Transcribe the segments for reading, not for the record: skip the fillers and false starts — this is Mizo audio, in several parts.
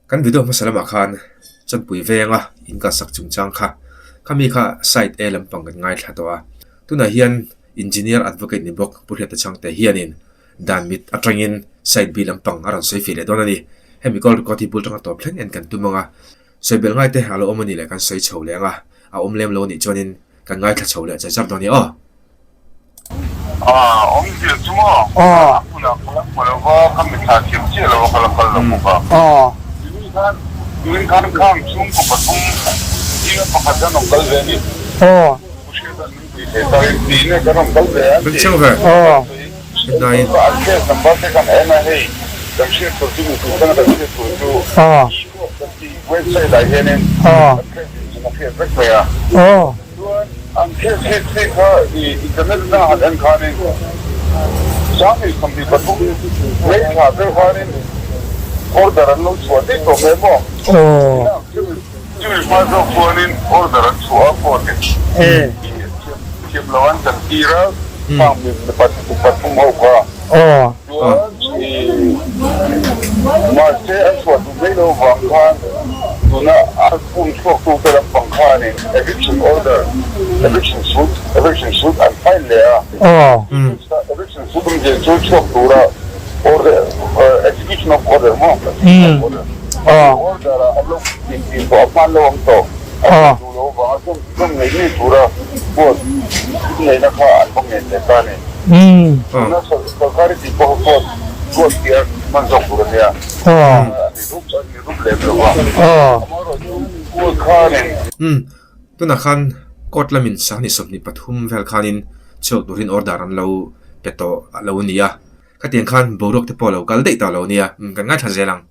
Kan video hmasa lamah khan Chanpui venga in kalsak chungchang kha khami kha side A lampang kan ngaithla tawh a. Tunah hian Engineer Advocate ni bawk Pu Hriata Chhangte hianin dan mit atangin side B lampang a rawn sawi feh leh dawn a ni. Hemi call record hi bul tanga tawp thleng en kan tum ang a, sawi belh ngaite a lo awm a nih leh kan sawi chho leh ang a, a awm lem lo a nih chuanin kan ngaithla chho leh char char dawn a ni aw. Awmzia chu maw? A hmunah ka la hmu lo va, ka mitthla thiam chiah lo a, ka la kal lo bawk a. Tuni khan, tuni khan khang chhungkaw pathum zinga pakhat an rawn kal ve a ni. Pu Hriata'n min pui thei takin tiin kan rawn kal ve a an ti. An case number te kan en a, hei kan hriat tur chu mipui tana kan hriat tur chu e-court kan tih website ah hianin kan case inchung a hriat vek mai a. Chuan an thil thlit thlit kha i internet atanga han en khanin 2023 May thla ber khanin order an lo chhuah daih tawh mai maw? Chumi hma zawk chuanin order an chhuah a court in thiam lo an chan tir a khang mi pathum ho kha. Chuan i mahse an chhuah duh mai lo vang khan tuna a pum chhuaktute lampang khanin eviction order, eviction suit, eviction suit an file leh a. Eviction suit awmzia chu chhuak tura order, execution of order maw? Execution of order. Order ah an lo intin tawh a, hman lo ang tawh. A chhuah duh lo vanga zawm ngei ngei tura court inneihna kha an va ngen leh ta a ni. Tuna sorkari tih pawh kha court court tih a hman zawk tur a nia. A ni rup a ni rup lem lo va. Amaherawhchu court khanin. Umm tunah khan court lamin sahni 23 vel khanin chhuak turin order an lo pe tawh a lo ni a. Khatiang khan boruak te pawh a lo kal daih tawh lo nia, kan ngaithla zel ang.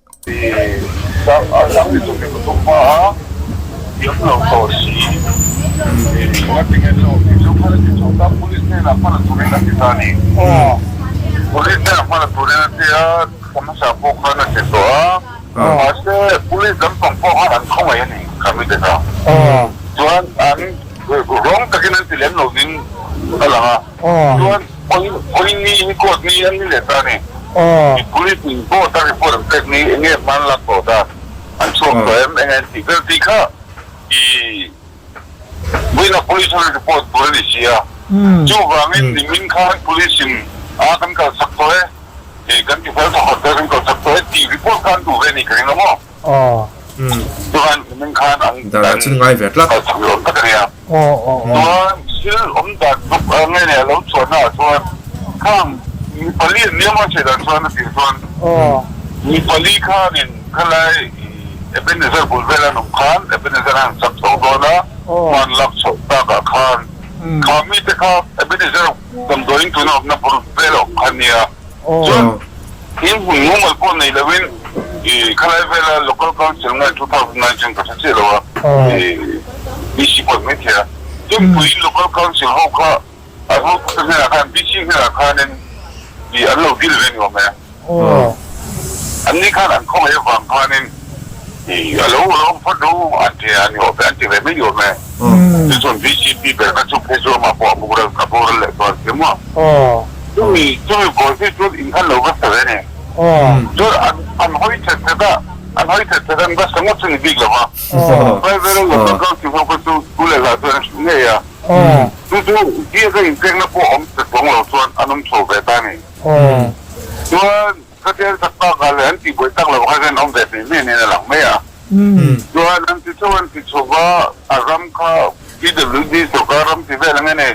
Chuan ni hi court ni an ni leh ta a ni. Police in court a report an pek ni enge hman lak tawh ta an chhuak tawh em enge an tih vel tih kha i vawiina police ho in report tur a ni si a. Chuvangin nimin khan police in a kan kal chak tawh e, kan ti fel thawkhat tawh e, kan kal chak tawh e tih report kha an duh ve a ni ka ring lo maw. Chuan nimin khan an Dan chu ngai ve tlat. Kal chak ni awm tak a nia. Chuan thil awm dan bawk nge nia lo chhuahna ah chuan khang mi pali an nia maw dan chuan a tih chuan mi pali khanin khalai Ebenezer bul vel an awm khan Ebenezer a han sak chho dawn a, hman lak chhoh takah khan kha mite kha Ebenezer damdawiin tuna awmna bul vel a awm kha nia. Chuan in hmun mumal pawh nei loin i khalai vela local council ngai 2009 chuan ka hre chiah lo a, i DC pawh mai thei a. Chungpui local council ho kha an hotute hnenah khan DC hnenah khanin i an lo dil ve ni awm e. An ni khan an khawngaih avang khanin i a lo lawm phawt ru an ti a ni awm e, an ti ve mai ni awm e. Chu chuan VCP ber kha chu phei chu amah pawh a boral a boral leh chuan ti maw. Chumi chumi bawl hi chuan in khan lo va sa ve ni. Chuan an an hawi that that a, an hawi that that a an va sa ngawt chu ni bik lo va. Private a local council ho kha chu tu leh hlah chuan an hrilh ngei a. Chu chu biak a inpekna pawh awm ta chuang lo chuan an awm chho ve ta a ni. Chuan khatiang sak takah leh an tihbuai tak lo kha hian awm ve thei mai niin a lang mai a. Chuan an ti chho an ti chho va, a ram kha PWD sorkar ram ti vel ang e ni,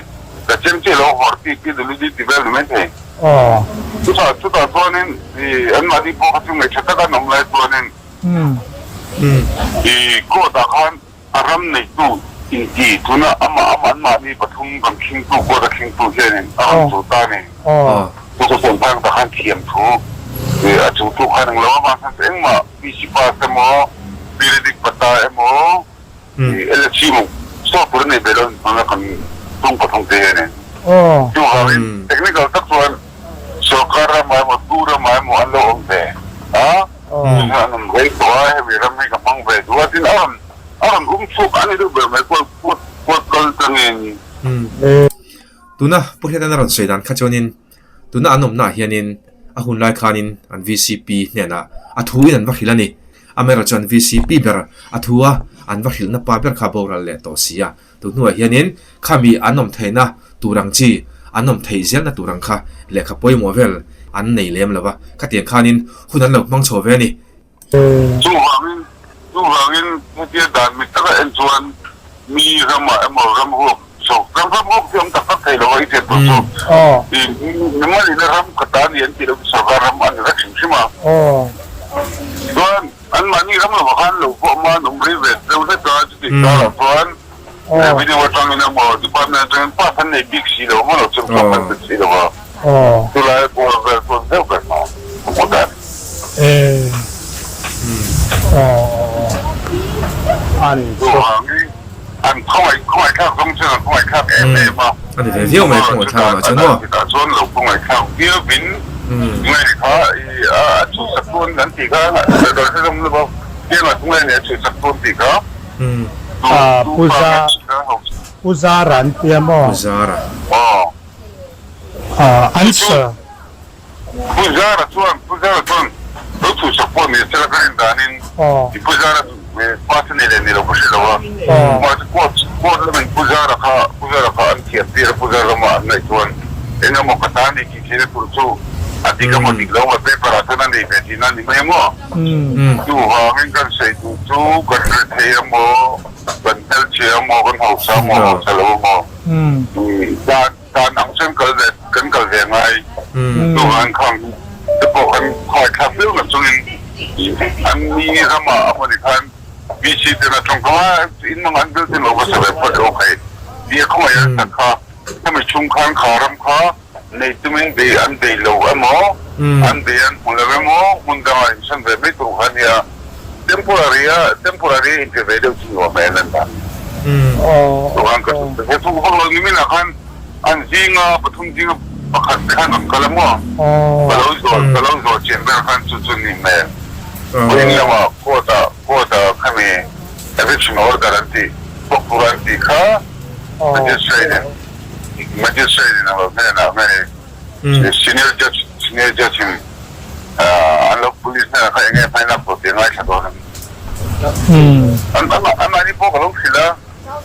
ka chem chiah lo hawr tih PWD ti vel ni mai thei. Chutah chutah chuanin i anmahni pawh kha chu ngaihṭha taka an awm lai chuanin i court ah khan a ram neitu inti tuna amah amah anmahni pathum kan khingtu court a khingtu hianin a rawn chu ta a ni. Chu chu Sawmthang ta khan thiam thu a chungtu khan englo avang khan engmah PC pass emaw periodic pata emaw LSC muk sawt tur a nei ve lo hmanga kan tung pathum te hianin chuvangin technical tak chuan sorkar ramah emaw tu ramah emaw an lo awm ve a chu an awm rei tawh a hemi ram hi ka hmang ve duh a tin a rawn a rawn um chhuak a ni deuh ber mai kual kual kal tangin. Tuna Pu Hriatan a rawn sawi dan kha chuanin tuna an awmnaah hianin a hun lai khanin an VCP hnenah a thuin an va hrilh a ni. Amaherawh chuan VCP ber a thu a, an va hrilhna pa ber kha boral leh tawh si a. Tun hnuah hianin khami an awm theihna tur ang chi, an awm theih zelna tur ang kha lehkha pawimawh vel an nei lem lo va, khatiang khanin hun an lo hmang chho ve a ni. Chuvangin, chuvangin hetia dan mit taka en chuan mi ramah emaw ram ruak chho, ram ram ruak hi awm tak tak thei lo a, i hriat tur chu i mimalina ram ka ta ni an tih loh chu sorkar ram a ni vek hrim hrim a. Chuan anmahni ram lovah khan lo pawh awm a, an awm rei ve deuh hlek a, chutih karah chuan revenue atangin emaw department atangin pass an nei bik si lo, hmawlh chuan pass an bet si lo va. Chulai bawr vel chuan deuh ber hna ka hmu dan. Chuvangin an khawngaih khawngaihthlak zawng chuan an khawngaihthlak em em a. A ni ve viau mai khawngaihthlak lamah chuan maw? Chutah chuan lo khawngaihthlak viauvin ngai kha a chhuhsak dawn an tih kha hre zawng lo va, Pianga chu ngai nei a chhuhsak dawn tih kha. Pu Zara an tia maw? Pu Zara. Answer. Pu Zara chuan, Pu Zara chuan lo chhuhsak pawh ni sela ka rin danin i Pu Zara pass a ni leh ni lo ka hre lo a. Mahse court, court lamin Pu Zara kha, Pu Zara kha an thiam tir a, Pu Zara lama an ngaih chuan eng emaw ka ta ni tih theihna tur chu a dik emaw dik lo emaw paper ah chuan a nei ve tihna a ni mai emaw. Chuvangin kan sawi duh chu kan rethei emaw, kan hmelchhia emaw, kan hausa emaw, hausa lo emaw dan, Dan ang chuan kal ve kan kal ve ngai. Chuvangin khang te pawh kan khawi thlak viau na chungin an ni ramah a hmani khan VC ten a tawng kha in mang an building lo va sa ve phawt rawh khai tia khawngaih an sak kha khami chhung khan kha ram kha nei tumin bei an bei lo emaw an bei an hmu lo emaw hmun dangah insawn ve mai tur kha a nia. Temporary a temporary a inpe ve deuh chu nuam e lan dan. Chuan ka he thu vak lo ni minah khan an zinga pathum zinga pakhat te khan an kal a maw? Ka lo zawh ka lo zawh chian ber khan chu chu ni hmel. Vawiin lamah court ah court ah khami eviction order an tih bawk tur an tih kha magistrate in magistrate in a lo hnenah nge senior judge senior judge in An lo police hnenah kha enge hmain lak tawh tih a ngaithla dawn a ni. An mahni pawh ka lo hrilh a,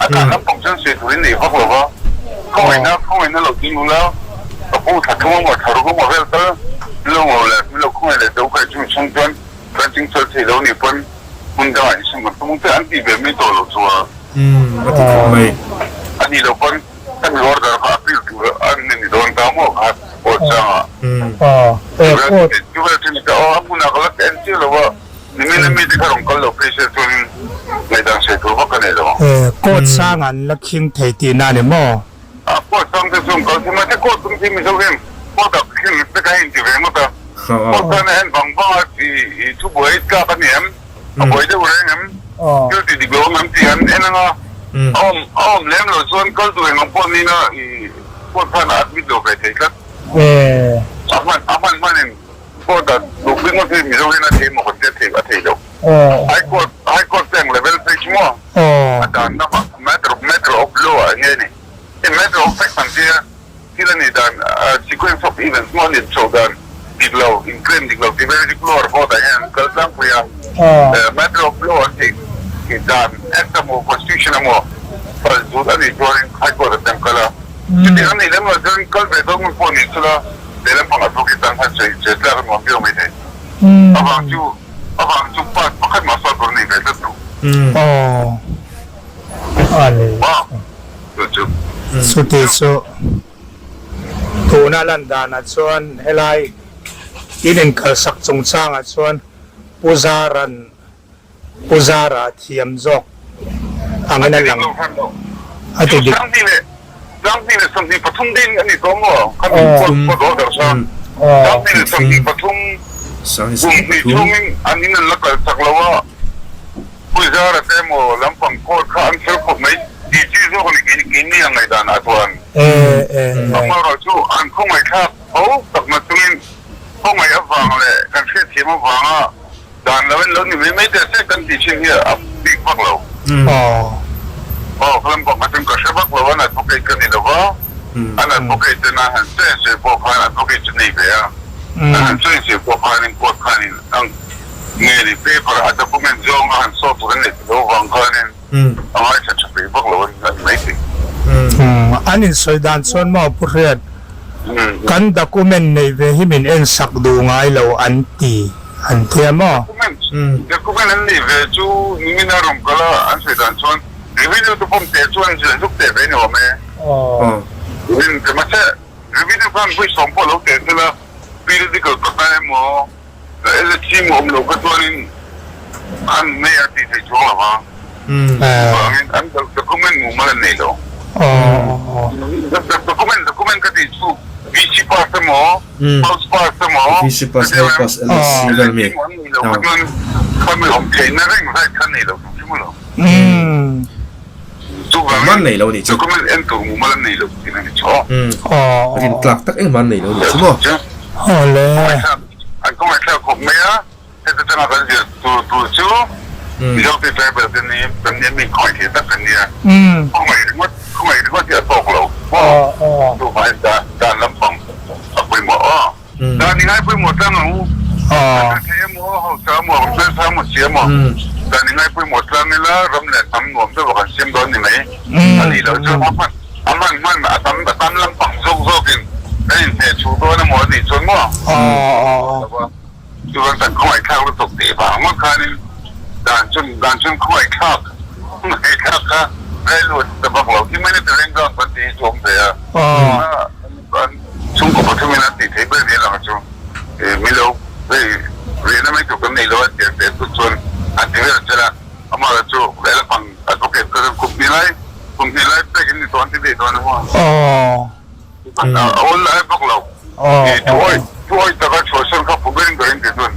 a dan lampang chuan sawi turin nei vak lo va, khawngaihna khawngaihna lo ding ula, ka pu thla thum emaw thla ruk emaw vel tal min lo ngo leh min lo khawngaih leh deuh kha chumi chhung chuan kan chingchal thei lo nih pawn hmun dangah insum kan tum ang che an tih ve mai tawh lo chu a. A ti khawp mai. A nih loh pawn. Ka mi order kha appeal tur an ni dawn ta maw kha court changa. Chuvel chu ni ta aw a hmunah ka la en chiah lo a, nimin a mite kha rawn kal lo phei se chuanin ngaihdan sawi tur vak ka nei lo ang. Court sang an la khing thei tihna a ni maw? A court sang te chu an kal thei mahse court tum khi Mizo hian court ah khing te kha inti ve ngawt a, court khan a en vang vang a i thubuai tlak a ni em? A buai deuh reng em? Thil ti dik lo ang em tih an en ang a, a awm a awm lem lo chuan kal duh eng ang pawh nina i court khan a admit lo ve thei tlat. A hman a hman hmanin court ah duh bik ngawt hi Mizo hian a thei emaw kan tia thei a thei lo. High court high court te ang level phei chu maw a dan lamah matter matter of law ah nge ni hei matter of fact ang tia Thil a nih dan, sequence of events maw a nih chhoh dan dik lo, in claim dik lo tih vel hi chu lower court ah hian an kal tlangpui a. Matter of law an tih dan, Act emaw Constitution emaw pal zut a nih chuanin High Court ah te an kal a. Chutiang a nih lem loh chuan kal ve dawn hmun pawh nih chula lehlam pang advocate tan khan sawi che tlak a nuam viau mai thei. Avang chu avang chu part pakhat mah sawi tur a nih ve tlat lo. Chu chu. Chuti chu tuna lan danah chuan helai in inkalsak chungchangah chuan Pu Zaran Pu Zara thiam zawk angin a lang a ti dik. Pu Zara te emaw lampang court kha an fel khawp mai tih chi zawk a ni kei keini ang ngaihdan ah chuan. Amaherawh chu an khawngaihthlak tho tak na chungin khawngaih avang leh kan hriatthiam avanga dan lo in lo ni mai mai teh se kan tih thin hi a bik vak lo. Aw ka lampang ah chuan ka hre vak lo an advocate ka ni lo va, an advocate ten an han sawi sawi pawh khan advocate chu nei ve a, an han sawi sawi pawh khanin court khanin ang. Nge ni paper a document zawng a han sawt tur an nei tilo vang khanin a ngaithla tha peih vak lo a ni mai thei. An insawi dan chuan maw Pu Hriat, kan document neih ve hi min en sak duh ngai lo an ti an tia maw? Document an neih ve chu nimin a rawn kal a, an sawi dan chuan revenue te pawm teh chuan zuk teh ve ni awm e. Mahse revenue khan vawi sawm pawh lo teh sela periodical pakhat emaw LHC mu awm lo kha chuanin an nei a tih theih chuang lo va, chuvangin an document mumal an nei lo. Document document ka tih chu VC pass emaw, house pass emaw, VC pass, house pass, LHC vel mi. LHC mu an nei lo kha chuan khami awm theihna reng zai kha nei lo tur chu maw lo. Engmah an nei lo a nih chu. Document en tur mumal an nei lo tihna a ni chu. Rin tlak tak engmah an nei lo a nih chu maw. Awle. An kawngaihthlak khawp mai a, heta changa kan zir tur tur chu Mizo te tribal te ni kan nia mi khawngaih thei tak kan nia. Khawngaih ringawt khawngaih ringawt hi a tawk lo maw. Chuvangin dan lampang a pawimawh aw. Dan i ngai pawimawh tlang ang u. Kan hre thei emaw, hausa emaw, kan hmeltha emaw si emaw, dan i ngai pawimawh tlang ila ram leh hnam nuam deuh a kan siam dawn ni mai. A nih loh chuan a hman a hman hman a tam a tam lampang zawk zawkin kan inhneh chhuh dawn emaw a nih chuan maw? Chuan kan khawngaihthlak lutuk tih vang ngawt khanin dan chun dan chun khawngaihthlak khawngaihthlak kha railut ta vak lo. Humanitarian ground kan tih hi chu awm ve a. An chhungkaw pathumin an tih theih ber ni lang chu min lo hei rehna mai tur kan nei lo a tiang teh tut chuan an ti vel chel a, amaherawh chu lehlam advocate kha chuan kum hnih lai kum hnih lai pek in ni tawh an ti daih dawn a maw? A awl lai bawk lo thuawi thuawi taka chhuahsan kha pu berin ka ring tih chuan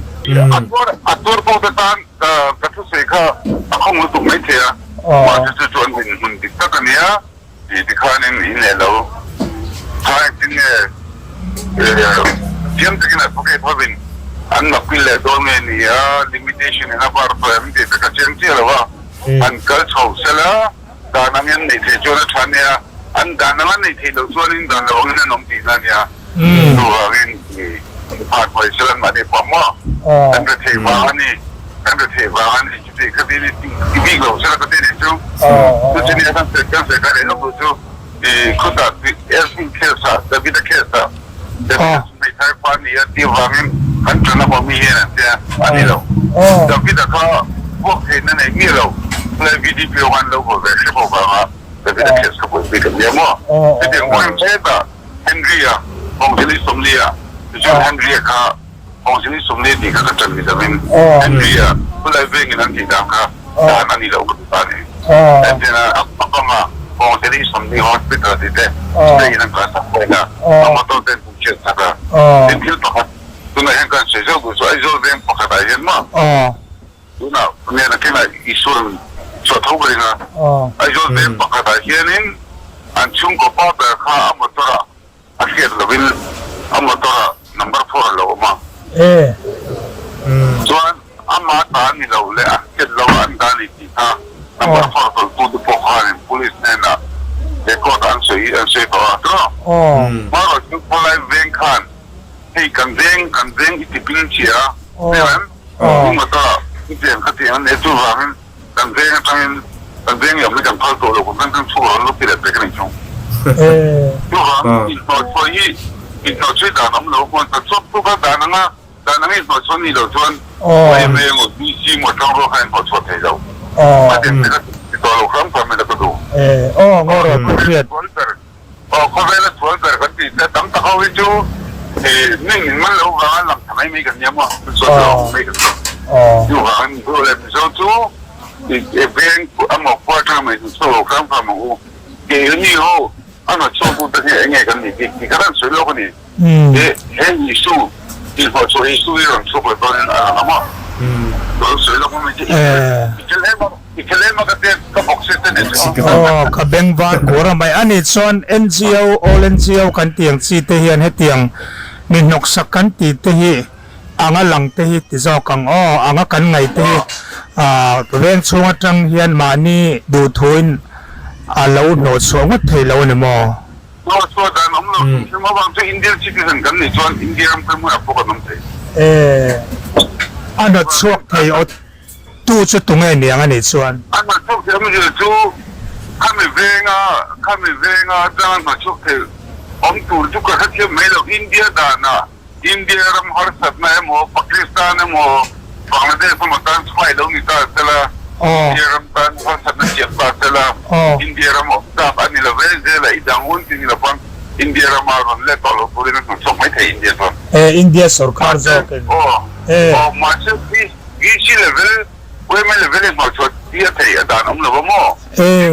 a tuar a tuar pawh te tan ka thusawi kha a khawng lutuk maithei a, mahse chu chu an dinhmun dik tak a nia. Tih ti khanin in leh lo kha engtin nge thiam takin advocate hovin an appeal leh dawn nge ni a, limitation in a bar tawh em tih te ka chiang chiah lo a, an kal chho sela dan angin an neih theih chuan a tha nia, an dan anga neih theih loh chuanin dan lo angin an awm tihna a nia, chuvangin phat huai sela an mahni pawh maw kan rethei vang a ni, kan rethei vang a ni. Tih ka ti ni ti bik lo sela ka ti nih chu. Chu chi nia kan sawi kan sawi ka leh lawk lo chu i khawtah Elsin case ah Davida case ah Davida chu hmeithai pa a ni a tih avangin kan ṭan a maw mi hian an tia a ni lo. Davida kha vuak theihna nei miah lo helai VDP ho khan lo vaw ve hrep avanga Davida case kha buaipui kan nia maw. Chutiang bawkin hetah Henry-a Bawngzeli Sawmli-a tichuan Henry-a kha Kawngzini sawmli tih kha ka ṭan ni lovin Henry-a khulai vengin an tih dan kha dan a ni lo ka ti ta a ni. Entirna a banga Kawngzini 40 hospital tih te state in an kalsak vel a, a motor te an hmuhchhiat sak a. Tin thil pakhat tunah hian kan sawi zauh duh chu Aizawl veng pakhatah hian maw tunah nena kengah Isuan chhuah tho ka ring a, Aizawl veng pakhatah hianin an chhungkaw pa ber kha a motor-ah A hriat lovin a motor-ah number phur a lo awm a. Chuan ama ta ni lo leh an hriat lo an ta ni tih kha number phur tawlhtute pawh khanin police hnenah record an sawi an sawi tawh a tawh. Hmarawh chu khawlai veng khan hei kan veng kan veng i ti ping chhia a, hriat em? I motor-ah i pian kha tiang a nia chuvangin Kan veng atangin kan veng liam hi kan phal tawh lo kan veng chhung an lo ti leh pek a ni chung. Chuvang inhnawhchhuah hi inhnawhchhuah dan awm lo khawn ta chawp tuk a dan anga dan anga inhnawhchhuah ni lo chuan yma emaw DC emaw atang rual khan inhnawhchhuah thei lo. A den te ka ti tawh lo hram hram in a ka duh. Aw khawvela sual ber kan tih te tam tak ho hi chu ih min man loh vanga lang tha mai mai kan nia maw sual ber awm mai kan ni chuvangin Mizo leh Mizo chu ih veng amaw khua atanga mai kan chhuak lo hram hram ang u keini ho a hnawt chhuak tu te hi eng nge kan nih bik tih kha kan sawi lawk a ni he he Isu inhlawh chhuah Isu hi rawn chhuak leh dawnin a lang a maw rawn sawi lawk mai chu i tel em a. I thil em a ka te ka bawk si te ni chu. Aw ka beng var kur a mai a ni chuan NGO all NGO kan tih ang chi te hian hetiang mi hnawksak kan tih te hi anga lang te hi ti zawk ang aw anga kan ngaih te hi ah veng chhung atang hian mahni duhthuin a lo hnawh chhuah ngawt thei lo a ni maw? Hnawh chhuah dan awm lo hrim hrim avang chu Indian citizen kan nih chuan India ram khawi hmunah pawh kan awm thei. A hnawt chhuak thei aw tu chu tunge niang a nih chuan? A hnawt chhuak thei awmzia chu khami venga khami venga atanga hnawt chhuak thei awm tur chu ka hrethiam mai lo. India danah India ram harsatna emaw Pakistan emaw Bangladesh emaw tan spy lo ni ta sela, India ram tan harsatna siam ta sela, India ram awm tlak a ni lo ve zela i dang un ti ni lo pawn India rama rawn let tawh lo turin a hnawt chhuak mai thei India chuan. E India sorkar zawkin. Aw mahse VC level yma level i hnawt chhuah hi a theih a dan awm lo va maw?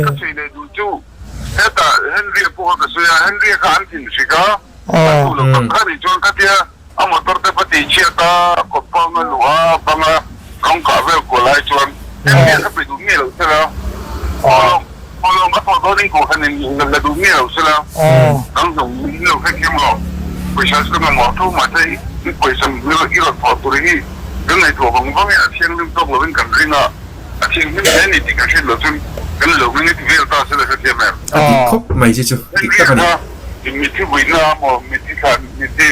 Ka sawi leh duh chu hetah Henry-a pawh kha ka sawi a, Henry-a kha an thinhrik a, a duh lo tak kha nih chuan khatia A motor te pahnih chhiat a, kawt pang a luh a, bang a rawng kah vel kual lai chuan engmeh kha pe duh miah lo sela, haw lawng ka thawh dawn in kuh khan in la duh miah lo sela, nang zawng min lo hrethiam rawh, pawisa chu ka mamawh tho mahse i pawisa i rawn thawh tur hi kan ngaihtuah vang vang e, a thianghlim tawk lovin kan ring a, a thianghlim hle a ni tih kan hriat loh chuan kan lo ring e ti vel ta sela hrethiam em? A dik khawp mai che chu, dik tak a ni. Mithi vuina a maw, mithi thlan, mithi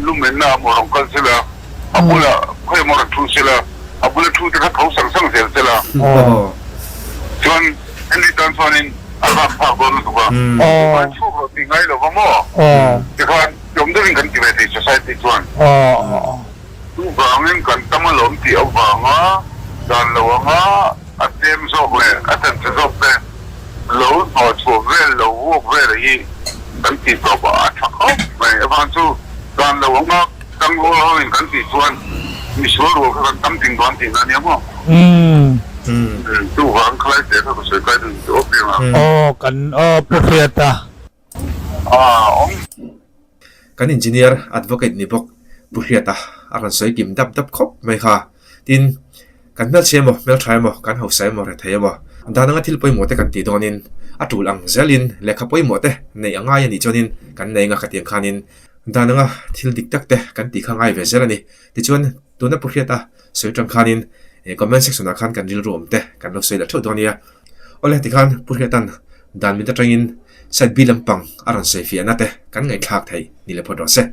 lumenna a maw rawn kal sela, a bulah khawi emaw rawn thu sela, a bula thu te kha tho sang sang zel sela. Chuan Henry tan chuanin a vak phak dawn lutuk a, tikhan chhuk rawh tih ngai lo va maw? Tikhan tlawm deuhin kan ti ve thei society chuan. Chuvangin kan tam alawm tih avanga dan lo anga a tlem zawk leh a chanche zawk te lo hnawh chhuah vel lo vuak vel hi kan tih tawp a a tha khawp mai. Avang chu dan lo anga tangrual ho in kan tih chuan misual rual kha kan tam ting dawn tihna ania maw? Chuvang khalai te kha ka sawi kai dun tawp reng a. Aw kan aw Pu Hriata. Kan engineer advocate ni bawk Pu Hriata a rawn sawi kim dap dap khawp mai kha. Tin, kan hmelchhe emaw, hmeltha emaw, kan hausa emaw, rethei emaw, dan anga thil pawimawh te kan tih dawnin a tul ang zelin lehkha pawimawh te neih a ngai a nih chuanin kan nei anga khatiang khanin dan anga thil dik tak te kan tih kha ngai ve zel a ni. Tichuan, tuna Pu Hriata sawi tang khanin comment section ah khan kan rilru awm te kan lo sawi leh theuh dawn nia. Awle tikhan Pu Hriatan dan mit atangin side B lampang a rawn sawi fiahna te kan ngaihthlak theih ni le phawt rawh se.